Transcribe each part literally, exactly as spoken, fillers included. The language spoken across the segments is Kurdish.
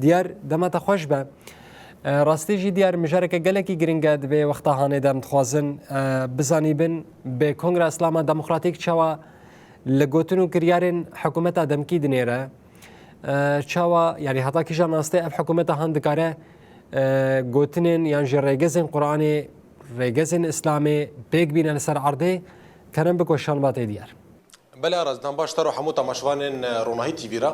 Diyar, dema te xweş be. E, rastî jî diyar mijareke gelekî giring e, di vê wexta hanê de em dixwazin, e, bizanîbin, bi Kongra Îslama Demokratîk çawa li gotin û kiryarên hikûmeta demkî dinêre. E, çawa, yanî heta kîjan astê ev hikûmeta han dikare, e, gotinên yan jî rêgezên Quranê, rêgezên Îslamê pêk bîne li ser erdê? Kerem biko şanbatê diyar. Belê Aras, dem baş te re hemû temaşevanên, e, Ronahî T V re.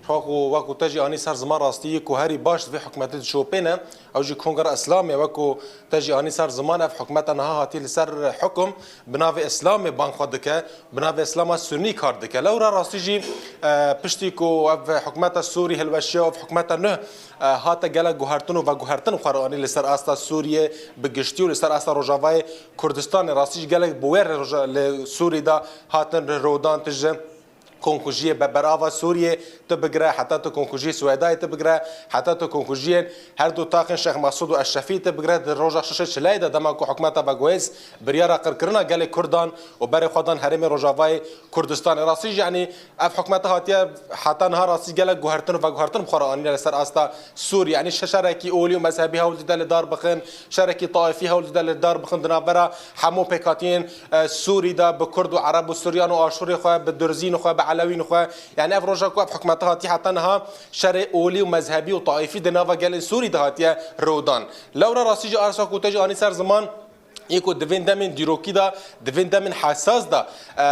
Wekû, wekû te jî anî ser ziman rastî ku herî baş vê hikûmetê dişopêne, ew jî Kongra Îslamê, wekû te jî anî ser ziman ev hikûmeta niha hatiye li ser hukum bi navê Îslamê bang xwe dike, bi navê Îslama Sunî kar dike. Lewra rastî jî, e, piştî ku ev hikûmeta Sûrî hilweşiya, ev hikûmeta nuh, e, hate gelek guhertin û veguhertin xwe re anî li ser asta Sûriyê bi giştî û li ser asta Rojavayê Kurdistanê. Rastî jî gelek bi wê re roja-, li Sûrî de hatin rodan, tu ji konkujiyê be-, berava Sûriyê tu bigire, heta tu konkujiyê Swêdayê tu bigire, heta tu konkujiyên her du taxên Şêx Mesûd û Eşrefî tu bigire, di roja şeş ê çilayê de dema ku hikûmeta veguhêz biryara qirkirina gelê Kurdan û berê xwe dan herêmê Rojavayê Kurdistanê. Rastî jî, yanî ev hikûmeta hatiye heta niha rastî gelek guhertin û veguhertin bi xwe re anîne li ser asta Sûrî. Yanî şe-, şerekî olî û mezhebî hewl dide li dar bixin, şerekî taîfî hewl dide li dar bixin di navbera hemû pêkhatiyên, e, Sûrî de bi Kurd û Ereb û Suryan û Aşûrê xwe, bi Durzîn xwe, bi Elewîn xwe. Yanî ev roja ku ev hikûmeta hatiye heta niha şerê olî û mezhebî û taîfî di nava gelên Sûrî de hatiye rûdan. Lewra rastî jî Aras, wekû te jî anî ser ziman, yê ku di vên demên dîrokî de, di vên demên hesas de, e,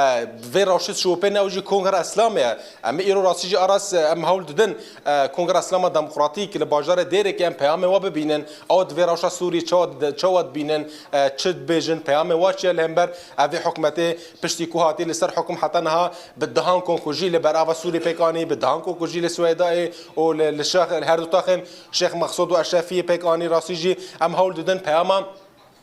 vê rewşê şopê ne, ew jî Kongra Îslamê ye. Em ê îro rastî jî Aras, e, em hewl didin, e, Kongra Îslama Demokratîk li bajarê Dêrikê em peyamê we bibînin. Ew di vê rewşa Sûrî çawa di-, çawa dibînin, e, çi dibêjin, peyamê we çi ye li hember evê hikûmetê piştî ku hatî li ser hukum heta niha bi dehan konkujî li berava Sûrî pêk anî, bi dehan konkujî li Swêdayê û li, li şex-, li her du taxên Şêx Mexsûd û Eşrefiyê pêk anî. Rastî jî em hewl didin peyama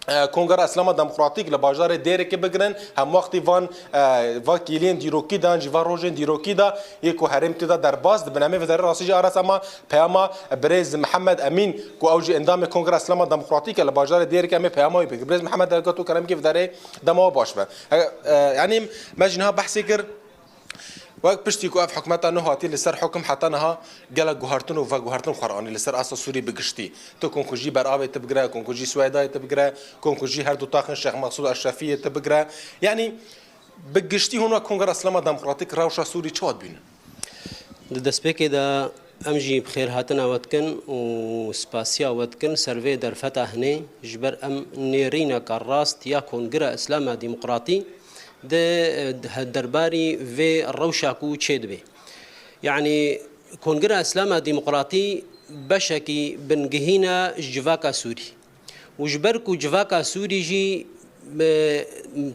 e, Kongra Îslama Demokratîk li bajarê Dêrikê bigirin, hem wextî van, e, va kîliyên dîrokî de, yan jî va rojên dîrokî de, yê ku herêm tê de derbas dibin. Em ê vê derê rastî jî Aras ema peyama birêz Mihemed Emîn, ku ew jî endamê Kongra Îslama Demokratîk e li bajarê Dêrikê, em ê peyama wî bigirin. Birêz Mihemed, eger tu kerem kî vê derê dema we baş be. E, e, yanî me jî niha behsê kir. Wek piştî ku ev hikûmeta nû hatiye li ser hukum heta niha gelek guhertin û veguhertin xwe re anî li ser asta Sûrî bi giştî. Tu konkujî beravê tu bigire, konkujî Swêdayê tu bigire, konkujî her du taxên Şêx Mexsûd Eşrefiyê tu bigire. Yanî bi giştî hûn wek Kongra Îslama Demokratîk rewşa Sûrî çawa dibînin? Di destpêkê de em jî bi xêrhatina we dikin û spasiya we dikin ser vê derfeta hinê, ji ber em nêrîneka rast ya Kongira Îslama Demokratî di, di derbarî vê rewşa ku çêdibe. Yanî Kongira Îslama Demokratî beşekî bingehîn e ji civaka Sûrî. Û ji ber ku civaka Sûrî jî, e,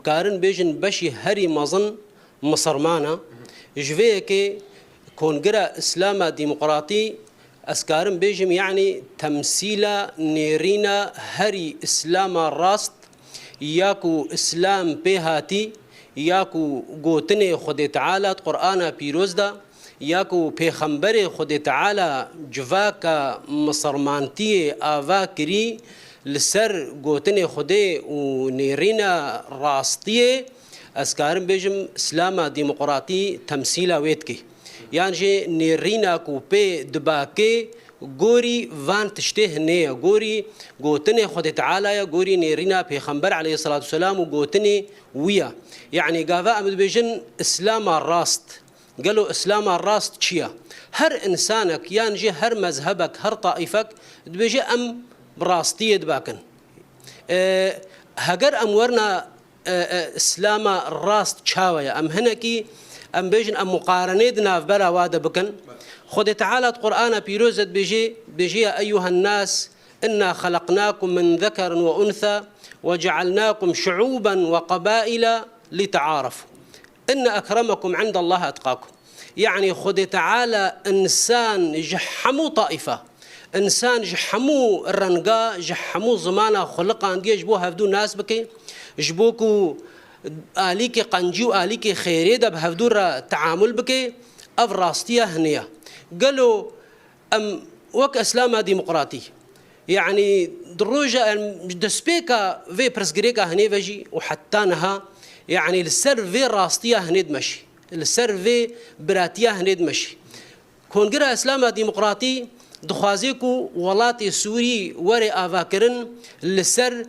karin bêjin beşî herî mezin Misirman e. Ji vê yekê Kongira Îslama Demokratî, ez karim bêjim, yanî temsîla nêrîna herî Îslama rast, ya ku Îslam pê hatî, ya ku gotinê Xwedê Teala di Qur'ana Pîroz de, ya ku Pêxemberê Xwedê Teala civaka Misirmantiyê ava kirî, li ser gotinê Xwedê û nêrîna rastiyê, ez karim bêjim, Îslama Demokratî temsîla wê dike. Yan jî nêrîna ku pê dibakê gorî van tiştê hinê ye, gorî gotinê Xwedê Teala ye, gorî nêrîna Pêxember aleyhisselatu vesselam û gotinê wî ye. Yanî gava em dibêjin Îslama rast. Gelo Îslama rast çi ye? Her însanek yan jî her mezhebek, her taîfek dibêje, em bi rastiyê dibakin. E, heger em werna, e, e, Îslama rast çawa ye? Em hinekî, em bêjin, em muqarenê di navbera wa de bikin. Xwedê Teala di Qur'ana Pîroz de dibêje, dibêje, "Ya eyyuhen nas, inna xelaqnakum min zekerin ve unsa ve cealnakum şuuben ve qabaila litearafu. Inne ekremekum indallahi etqakum." Yanî Xwedê Teala însan ji hemû taîfa, însan ji hemû renga, ji hemû zimana xuliqandiye ji bo hevdû nas bike, ji bo ku alîkê qencî û alîkê xêrê de bi hevdû re teamul bike, ev rastiya hinê ye. Gelo em wek Îslama Demokratî, yanî di roja em destpêka vê pirsgirêka hinê ve jî û heta niha, yanî li ser vê rastiya hinê dimeşî, li ser vê biratiya hinê dimeşî. Kongira Îslama Demokratî Dixwaze ku welatê Sûrî were avakirin li ser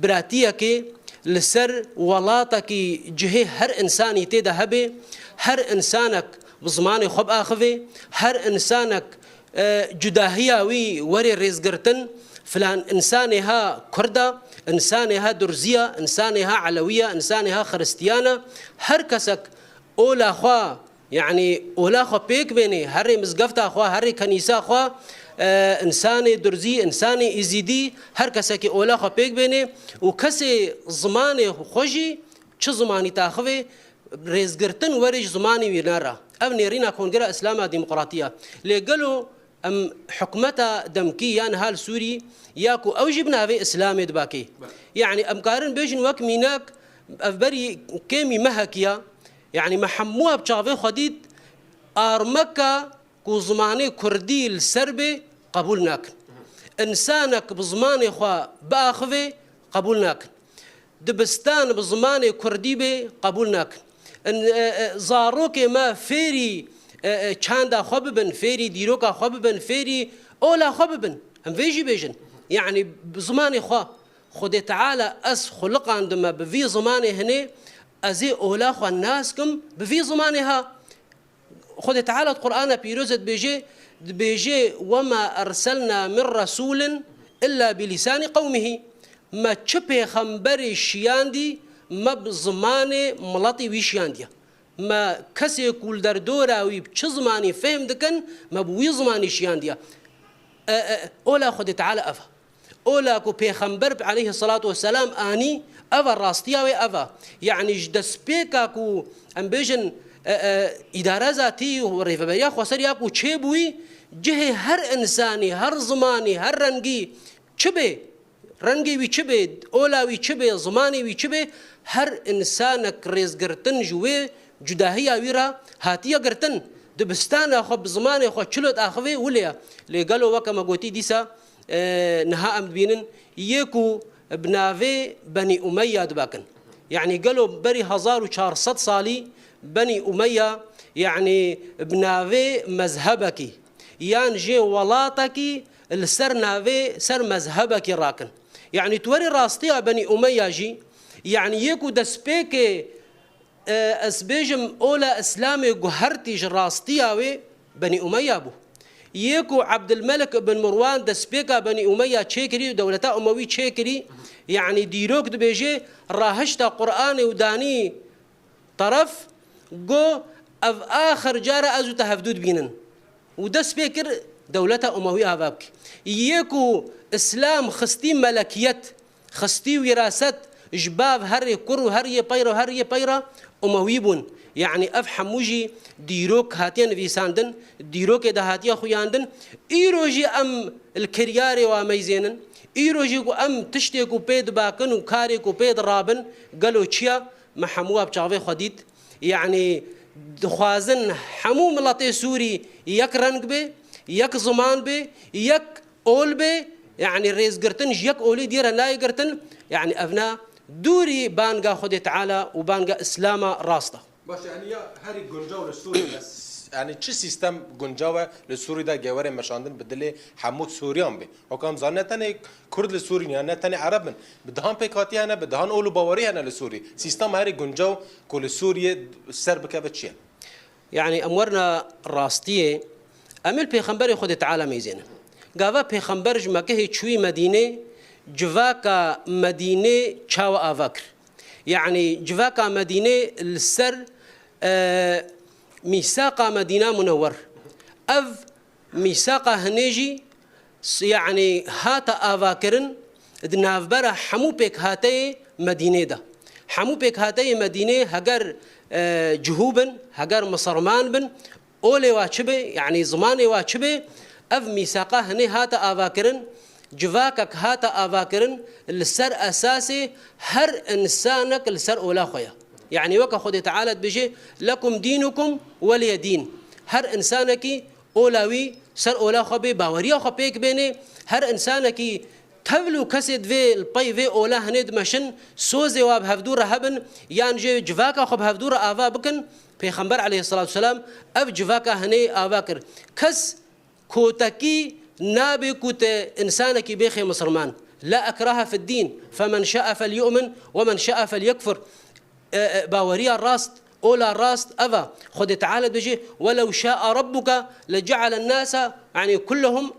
biratiyekê, li ser welatekî cihê her insanî tê de hebe, her insanek bi zimanê xwe biaxive, her insanek, e, cudahiya wî were rêzgirtin, filan insanê ha Kurd e, insanê ha Durzî ye, insanê ha Elewî ye, insanê ha Xiristiyan e, her kesek ola xwe, yanî ola xwe pêk bênê, herê mizgefta xwe, herê kenîsa xwe, e, insanê Durzî, insanê Îzîdî, her kesekî ola xwe pêk bênê û kesê zimanê xwe jî çi zimanî taxivê, rêzgirtin werê ji zimanê wî nera. Ev nêrîna Kongreya Îslama Demokratî ye. Lê gelo em hikûmeta demkî ya niha li Sûrî ya ku ew jî bi navê Îslamê dibakê. Yanî em karin bêjin wek mînak, ev berî kêmî mehekî ya. Yanî me hemû ev çavê xwe dît, armeka ku zimanê kurdî li ser bê qebûl nakin. Însanek bi zimanê xwe biaxivê qebûl nakin. Dibistan bi zimanê kurdî bê qebûl nakin. In-, e, e, zarokê me fêrî, e, e, çanda xwe bibin, fêrî dîroka xwe bibin, fêrî ola xwe bibin. Em vê jî bêjin. Yanî bi zimanê xwe. Xwedê Teala ez xuliqandime bi vî zimanê hinê, ez ê ola xwe nas kim bi vî zimanê ha. Xwedê Teala di Qur'ana Pîroz de dibêje, dibêje, "Wema erselna min resulin illa bi lisanî qewmihî." Me çi pêxemberê şiyandî, me bi zimanê miletê wî şiyandiye. Me kesê ku li derdora wî bi çi zimanî fêhm dikin, me bi wî zimanî şiyandiye. E, e, ola Xwedê Teala ev e. Ola ku Pêxember aleyhisselatu vesselam anî, ev e, rastiya wê ev e. Yanî ji destpêka ku em bêjin, e, e, îdara zatî û rêveberiya xweser ya ku çêbûyî, cihê her însanî, her zimanî, her rengî çi bê, rengê wî çi bê, ola wî çi bê, zimanê wî çi bê, her însanek rêzgirtin ji wê cudahiya wî re hatiye girtin. Dibistana xwe bi zimanê xwe çilo diaxivê, wile ye. Lê gelo weke me gotî dîsa, e, niha em dibînin yê ku bi navê Benî Umeya dibakin. Yanî gelo berî hezar û çar sed salî Benî Umeya, yanî bi navê mezhebekî yan jê welatekî li ser navê, ser mezhebekî rakin. Yanî tu werî rastiya Benî Umeya jî, yanî yê ku destpêkê, e, ez bêjim, ola Îslamê guhertî ji rastiya wê Benî Umeya bû. Yê ku Ebdilmelik ibn Mirwan destpêka Benî Umeya çêkirî û dewleta Umewî çêkirî, yanî dîrok dibêje, rahişta Qur'anê û danî teref, got, "Ev axir car e ez û te hevdû dibînin." Û dest pê kir dewleta Umewî ava bike. Yê ku Îslam xistî melekiyet, xistî wîraset ji bav herê kur û heriyê peyra û heriyê peyra Umewî bûn. Yanî ev hemû jî dîrok hatiye nivîsandin, dîrokê de hatiye xuyandin. Îro jî em li kiryarê wa meyzênin. Îro jî ku em tiştê ku pê dibakin û karê ku pê dirabin, gelo çi ye? Me hemû ev çavê xwe dît. Yanî dixwazin hemû miletê Sûrî yek reng bê, yek ziman bê, yek ol bê, yanî rêzgirtin ji yek olê diyê re nayê girtin. Yanî ev ne dûrî banga Xwedê Teala û banga Îslama rast e. Baş e, yanî ya herî guncaw li Sûrî de, yanî çi sîstem guncaw e li Sûrî de gewere meşandin bi dilê hemû Sûriyan bê? Wek em zanin ne tenê Kurd li Sûrî ne, ne tenê Ereb in. Bi dihan pêkhatî hene, bi dihan ol û bawerî hene li Sûrî. Sîstema herî guncaw ku li Sûriyê ser bikeve çi ye? Yanî em werna rastiyê, em ê li Pêxemberê Xwedê Teala meyzênin. Gava Pêxember ji Mekehê çûyî Medînê, civaka Medînê çawa ava kir? Yanî civaka Medînê li ser, e, mîsaqa Medîna Munewwer. Ev mîsaqa hinê jî s-, yanî hate avakirin di navbera hemû pêkhateyê Medînê de. Hemû pêkhateyê Medînê heger, e, cihû bin, heger misilman bin, olê wa çi be, yanî zimanê wa çi be, ev mîsaqa hinê hate avakirin, civakek hate avakirin li ser esasê her însanek li ser ola xwe ye. Yanî weke Xwedê Teala dibêje, "Lekum dînukum weliye dîn." Her însanekî ola wî ser ola xwe bê, baweriya xwe pêk bênê. Her însanekî tevl û kesê divê li pey vê ola hinê dimeşin, sozê wa bi hevdû re hebin, yan jê civaka xwe bi hevdû re ava bikin, Pêxember aleyhisselatu vesselam ev civaka hinê ava kir. Kes kotekî Nabe ku te insanekî bêxê misirman. La ikrahe fid dîn, femen şa'a felyu'min we men şa'a felyekfur. E, e, baweriya rast, ola rast ev e. Xwedê Teala dibêje, "Welew şa'a rabbuke lece'alen nase, yani, kullehum",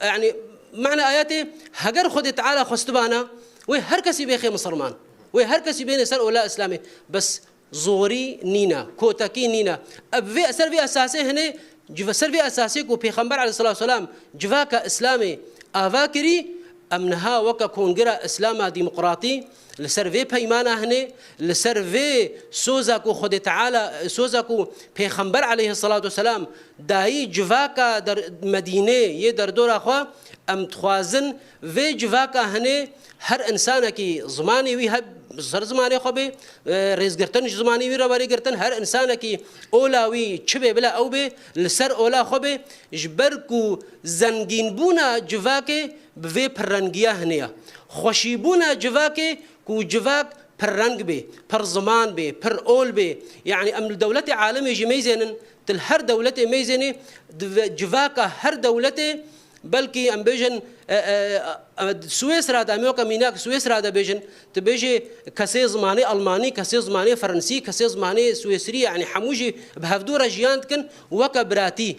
yani, mana ayetê, heger Xwedê Teala xwestibana, wê her kesî bêxê misirman. Wê her kesî bêne ser ola Îslamê. Bes zorî nîne, kotekî nîne. Ev vê, ser vê esasê hene, civ-, ser vê esasê ku Pêxember aleyhisselatu vesselam civaka Îslamê ava kirî, em niha weke Kongreya Îslama Demokratî li ser vê peymana hene, li ser vê soza ku Xwedê Teala, soza ku Pêxember aleyhisselatu vesselam dayî civaka der-, Medînê yê derdora xwe, em dixwazin vê civaka hene her insanekî zimanê wî heb-, ser zimanê xwe bê, e, rêzgirtin ji zimanê wî re were girtin, her insanekî ola wî çi bê bila ew bê, li ser ola xwe bê, ji ber ku zengînbûna civakê bi vê pirrengiya hene ye. Xweşîbûna civakê ku civak pirreng bê, pir ziman bê, pir ol bê. Yani em li dewletê alemê jî meyzênin, tu li her dewletê meyzênê, di ve-, civaka her dewletê, belkî em bêjin, e, e, e, Swêsra de, em weke mînak Swêsra de bêjin, tu bêjê kesê zimanê Almanî, kesê zimanê Frensî, kesê zimanê Swêsrî, yani hemû jî bi hevdû re jiyan dikin weke biratî.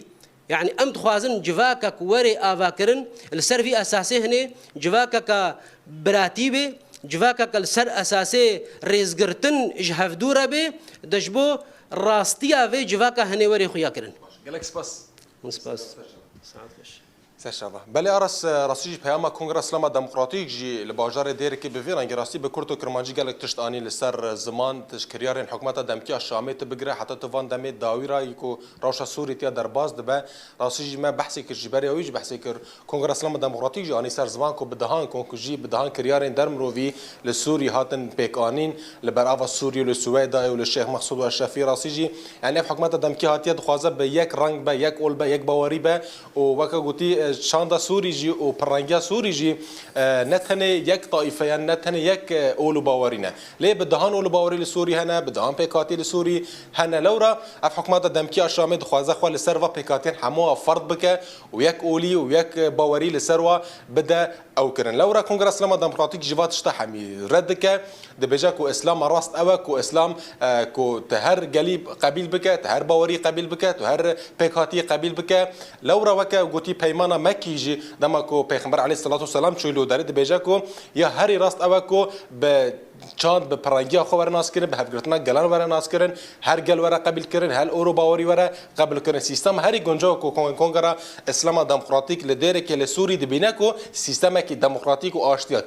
Yani em dixwazin civakek were avakirin, li ser vî esasê hinê civakeke biratî bê, civakeke li ser esasê rêzgirtin ji hevdû re bê, de ji bo rastiya vê civaka hinê were xuya kirin. Gelek spas. Spas. Saet xweş. Ser şeva. Belê Aras, e, rastî jî peyama Kongra Îslama Demokratîk jî li bajarê Dêrikê bi vî rengî rastî bi kurt û kirmancî gelek tişt anî li ser, e, ziman, tişt kiryarên hikûmeta demkî ya Şamê tu bigire heta tu van demê dawî ra yî ku rewşa Sûrî tiya derbas dibe. Rastî jî me behsê kir, ji berê wî jî behsê kir. Kongra Îslama Demokratîk jî anî ser ziman ku bi dehan konkujî, bi dehan kiryarên dermirovî li Sûrî hatin pêkanîn, li ber ava Sûrî û li Swêdayê û li Şêx Mexsûd û Eşrefî rastî jî, yani ev hikûmeta demkî hatiye dixwaze bi yek reng be, yek ol be, yek bawerî be û weke gotî, e, çanda Sûrî jî û pirrengiya Sûrî jî, e, ne tenê yek taîfe ye, ne tenê yek, e, ol û bawerî ne. Lê bi dehan ol û bawerî li Sûrî hene, bi dehan pêkhatî li Sûrî hene. Lewra ev hikûmeta demkî ya Şamê dixwaze xwe li ser va pêkhatiyan hemû ferz bike û yek olî û yek bawerî li ser wa bide ew kirin. Lewra Kongra Îslama Demokratîk jî va tişta hemî red dike. Dibêje ku Îslama rast ew e ku Îslam, e, ku tu her gelî qebîl bike, tu her bawerî qebîl bike, tu her pêkhatiyê qebîl bike. Lewra weke gotî peymana Mekkî jî dema ku Pêxember aleyhisselatu vesselam çûyî li derê dibêje ku ya herî rast ew e ku bi çand bi pirangiya xwe were naskirin, bi hevgirtina gelan were naskirin, her gel were qebîlkirin, her ol û bawerî were qebûlkirin. Sîstem herî guncaw ku Kon-, Kongera Îslama Demokratîk li Dêrikê li Sûrî dibîne ku sîstemekî demokratîk û aştiya-,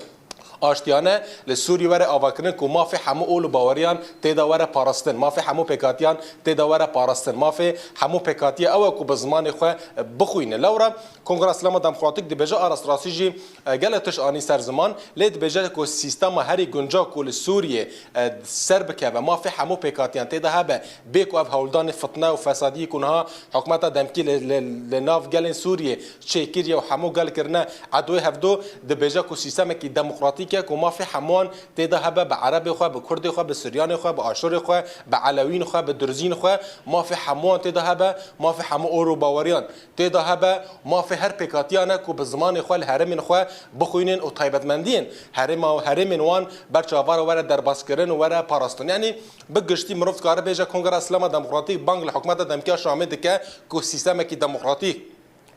aştiyane li Sûrî were avakirin ku mafê hemû ol û baweriyan tê de were parastin, mafê hemû pêkatiyan tê de were parastin, mafê hemû pêkatiye ew e ku bi zimanê xwe bixwîne. Lewra Kongera Îslama Demokratîk dibêje a rastrasî jî, e, gelek tişt anî ser ziman, lê dibêje ku sîstema herî guncaw ku li Sûriyê, e, ser bikeve, mafê hemû pêkatiyan tê de hebe, bê ku ev hewldanê fitne û fesadiyê ku niha hikûmeta demkî li, li, li nav gelên Sûriyê çêkiriye û hemû gel kirine edwê hevdo, dibêje ku sîstemekî demokratîk e ku mafê hemûyan tê de hebe, bi Erebê xwe, bi Kurdê xwe, bi Suryanê xwe, bi Aşûrê xwe, bi Elewîn xwe, bi Durzîn xwe, mafê hemûyan tê de hebe, mafê hemû ol û baweriyan tê de hebe, mafê her pêkatiyan e ku bi zimanê xwe li herêmên xwe bixwînin û taybetmendiyên herêma, herêmên wan ber çavan re were derbazkirin û were parastin. Yanî bi giştî mirov dikare bêje Kongera Îslama Demokratîk bang li hikûmeta demkî ya Şamê dike ku sîstemekî demokratîk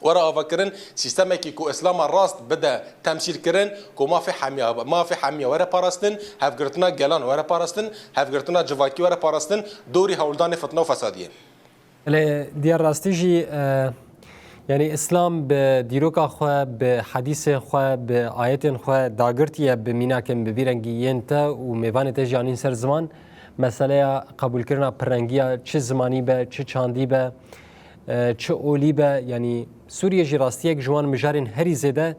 were avakirin, sîstemekî ku Îslama rast bide temsîlkirin, ku mafê hemiya, mafê hemiya were parastin, hevgirtina gelan were parastin, hevgirtina civakî were parastin, dorî hewldanê fitne û fesadiyê. Lê diyar rastî jî, e, yanî Îslam bi dîroka xwe, bi hedîsên xwe, bi ayetên xwe dagirtiye, bi mînakên bi vî rengî yên te û mêvanê te jî anîn ser ziman. Meseleya qebûlkirina pirrengiya çi zimanî be, çi çandî be, e, çi olî be, yanî Sûriye jî rastiyek ji wan mijarên herî zêde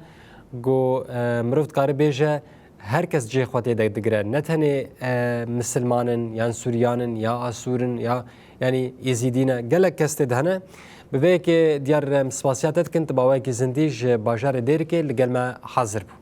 ku, e, mirov dikare bêje, her kes cihê xwe tê de digire. Ne tenê, e, misilman in, yan Suryan in, ya Asûr in, ya, yanî Êzîdî ne. Gelek kes tê de hene. Bi vê yekê diyar, em spasiya te dikin, tu bi awayekî zindî ji bajarê Dêrikê li gel me hazir bû.